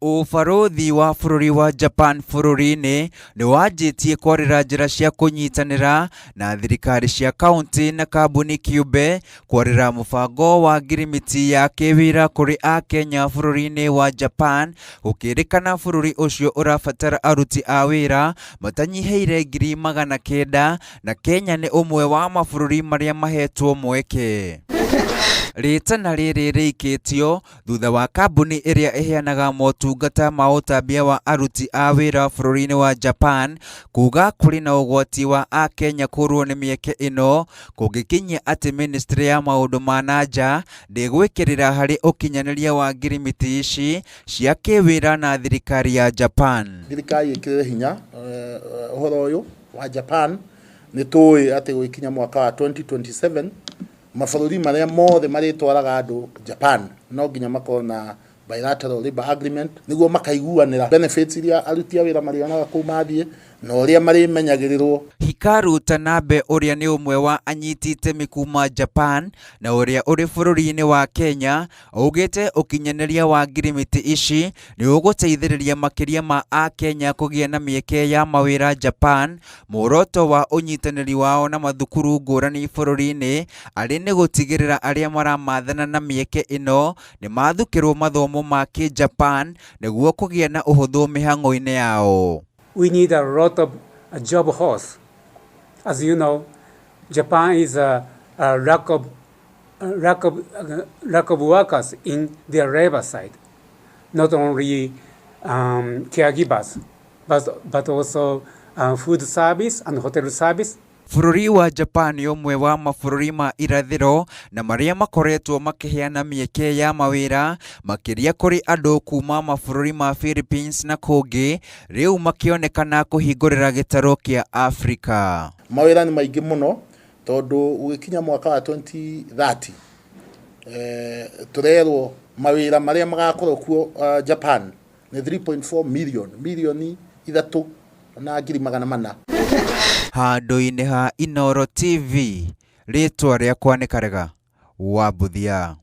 Ũbarũthi wa bũrũri wa Japan bũrũri-inĩ nĩ wanjĩtie kwarĩra njĩra cia kũnyitanĩra na thirikari cia kauntĩ na kambuni kĩũmbe kwarĩra mũbango wa ngirimiti ya kĩwĩra kũrĩ akenya bũrũri-inĩ wa Japan gũkĩrĩkana bũrũri ũcio ũrabatara aruti a wĩra matanyihĩire 900,000 na Kenya nĩ ũmwe wa mabũrũri marĩa mahetwo mweke. Rĩtana rĩrĩ rĩikĩtio thutha wa kambuni ĩrĩa ĩheanaga motungata ma ũtambia wa aruti a wĩra bũrũri-inĩ wa Japan kuga kũrĩ na ũgwati wa akenya kũrwo nĩ mĩeke ĩno kũngĩkinyia atĩ ministry ya maũndũ ma na nja ndĩgwĩkĩrĩra harĩ ũkinyanĩria wa ngirimiti ici cia kĩwĩra na thirikari ya Japan. Thirikari ĩkĩrĩre hinya ũhoro ũyũ wa Japan. Nĩ tũĩ atĩ gũgĩkinya mwaka wa 2027 mabũrũri marĩa mothe marĩtwaraga andũ Japan no nginya makorwo na bilateral labor agreement nĩguo makaiguanĩra benefits iria aruti a wĩra marĩonaga kũu mathiĩ na ũrĩa marĩmenyagĩrĩrwo. Hikaru Tanabe ũrĩa nĩ ũmwe wa anyiti itemi kuma Japan na ũrĩa ũrĩ bũrũri-inĩ wa Kenya augĩte ũkinyanĩria wa ngirimiti ici nĩ ũgũteithĩrĩria makĩria ma akenya kũgĩa na mĩeke ya mawĩra Japan. Muoroto wa ũnyitanĩri wao na mathukuru ngũrani bũrũri-inĩ arĩ nĩ gũtigĩrĩra arĩa maramathana na mĩeke ĩno nĩ mathukĩrwo mathomo ma kĩ-Japan nĩguo kũgĩa na ũhũthũ mĩhang'o-inĩ yao. We need a lot of job hosts. As you know, Japan is a lack of workers in their labor side, not only caregivers, but also food service and hotel service. Bũrũri wa Japan nĩ ũmwe wa mabũrũri ma irathĩro na marĩa makoretwo makĩheana mĩeke ya mawĩra makĩria kũrĩ andũ kuma mabũrũri ma Philippines na kũngĩ, rĩu makĩonekana kũhingũrĩra gĩtarũ kĩa Afrika. Mawĩra nĩ maingĩ mũno tondũ gũgĩkinya mwaka wa 2030 tũrerwo mawĩra marĩa magakorwo kuo Japan nĩ 3.4 million, 3.4 million. Handũ-inĩ ha Inooro TV, rĩtwa rĩakwa nĩ Karega wa Mbuthia.